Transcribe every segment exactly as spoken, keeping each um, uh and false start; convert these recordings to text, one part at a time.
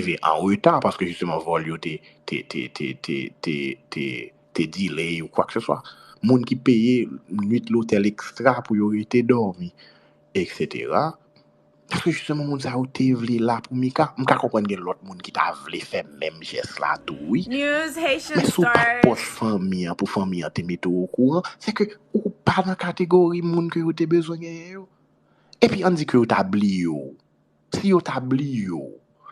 rive an reta paske jisteman vòl yo te te te te te te te te delay ou kwa ke se swa. Moun ki peye nwit lotèl ekstra pou yo rete dòmi, et cetera. Paske jisteman moun sa yo te vle la pou Mika. M ka konprann gen lòt moun ki ta vle fè menm jès la tou wi. Men si w pa pwòch fanmi an pou fanmi an te mete w okouran, se ke ou pa nan kategori moun ke yo te bezwen genyen yo. Epi ann di ke yo ta bliye w. Si yo ta bliye w,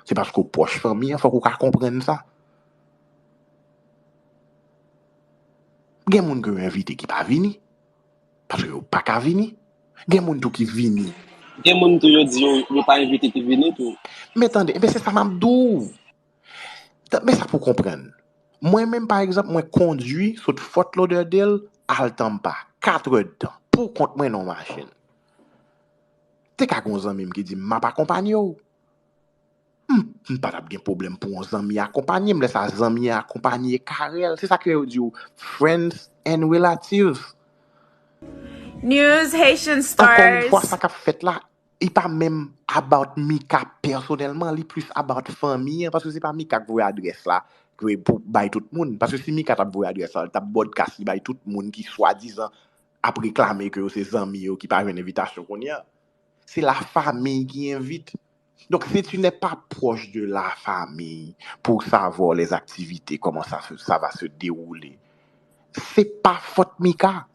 se paske w pwòch fanmi an, fòk ou ka konprann sa. Gen moun ke yo envite ki pa vini, paske yo pa ka vini. Gen moun tou ki vini. Gen moun tou yo di yo, yo pa envite ki vini tou. Men tande, enben se sa m ap di w. Men sa pou w konprann. Mwen menm, pa egzanp, mwen kondui sot Fort Lauderdale al Tampa, kat è d tan, pou kont mwen nan yon machin. Te ka gen yon zanmi m ki di m m ap akonpanye w. M, m pa t ap gen pwoblèm pou yon zanmi akonpanye m, lè sa zanmi an akonpanye Carel. Se sa ke yo di w, friends and relatives. News Haitian Stars. Ankò yon fwa, sa k ap fèt la, li pa menm about Mika pèsonèlman, li plis about fanmi an, paske se pa Mika k voye adrès la pou bay tout moun. Paske si Mika t ap voye adrès la, li t ap broadcast li bay tout moun ki swadizan ap reklame ke yo se zanmi yo ki pa jwenn envitasyon kounye a. Se la famille qui invite. Donc, si tu n'es pas proche de la famille pour savoir les activités, comment ça, se- ça va se dérouler, se pa fòt Mika.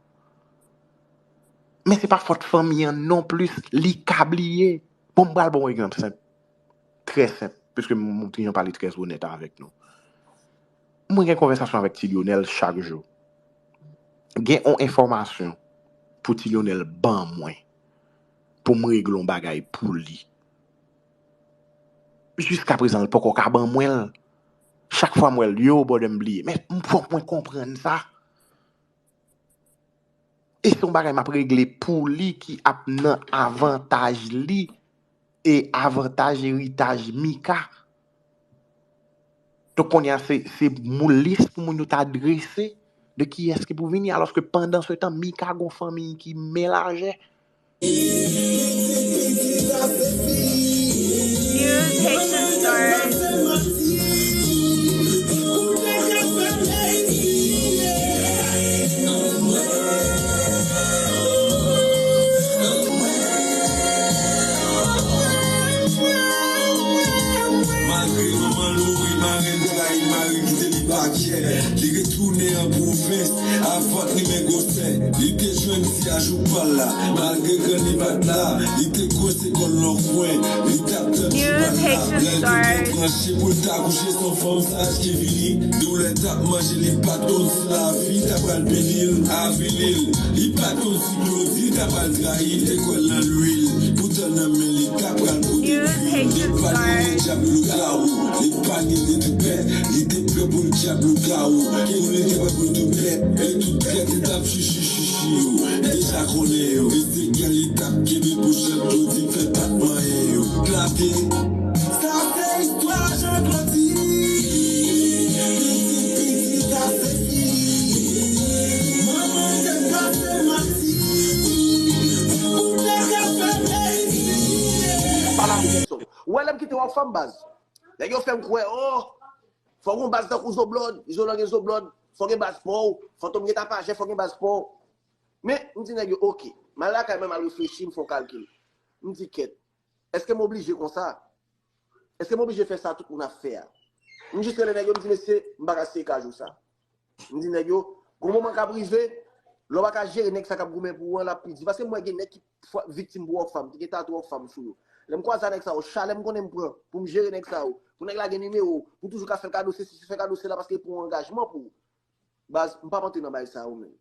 Men se pa fòt fanmi an non plis, li ka bliye. Bon, m pral ba w yon egzanp senp. Trè senp, piske m, m, m pale trè onèt avèk nou. Mwen gen konvèsasyon avèk Ti Lyonèl chak jou. Gen yon enfòmasyon pou Ti Lyonèl ban mwen pou m regle yon bagay pou li. Jiska prezan, l poko ka ban mwen l. Chak fwa m wè l, yo, brother, m bliye. Men m fòk mwen konprann sa. E se yon bagay m ap regle pou li ki ap nan avantaj li e avantaj eritaj Mika. Donk kounye a se, se moun lis pou moun yo ta drese de kiyès ki pou vini, alòske pandan se tan Mika gon fanmiy ki men lajè. News Haitian Stars. Malgre manman l mouri, marenn trayi mari kite li pa kè. Li retounen an pwovens, avan t li men gwosè. Li te jwenn ti ajou pa l la, malgre grann li pa t la. Li te kwense kò l nan kwen, li t ap tann jou pa l la. Lè l te byen tranche pou l t akouche, se yon fanm saj ki vini. Doulè t ap manje li, pa t konn si lavi ta pral beni l, avili l. Li pa t konn si Claudy ta pral trayi l, te kwè l nan lwil. Poutan nan men li ta pral pote lwil. Li epanye de dyab lougawou, li epanye de tout pèt. Li te pè pou l dyab lougawou, pou li te pè pou l tout pèt. E tout pèt li t ap chichi chichi yo, deja konnen yo. E se gè li t ap kenbe pou chan Claudy fè pa t manyen yo. Klake. Sa se istwa Jean Claudy. Pitit pitit a se fi. Manman te pase manti. Ou te ka fè mezi. Ou wè lè m kite Rockfam baz. Nèg yo fè m kwè, oh, fò gon baz tankou Zoblòd, Izolan gen Zoblòd, fò gen baz pa w, Fantom gen Tapajè, fò gen baz pa w. Men, m di nèg yo, oke, m al lakay mwen, m al reflechi, m fè yon kalkil. M di, kèt, èske m oblije konsa? Èske m oblije fè sa tout moun ap fè a? M jis rele nèg yo, m di, mesye, m pa ka seye kajou sa. M di nèg yo, gon moman k ap rive, lè w pa ka jere nèg sa k ap goumen pou ou an, l ap pi di. Paske m wè gen nèg ki fwa- viktim pou Rockfam, ki gen tatouaj Rockfam sou yo. Lè m kwaze a nèg sa yo, chalè m konnen m pran pou m jere nèg sa yo, pou nèg la gen nimewo w, pou toujou ka fè l kado sesi, fè kado sela, paske l pran yon angajman pou ou. Baz, m p ap antre nan bagay sa yo menm.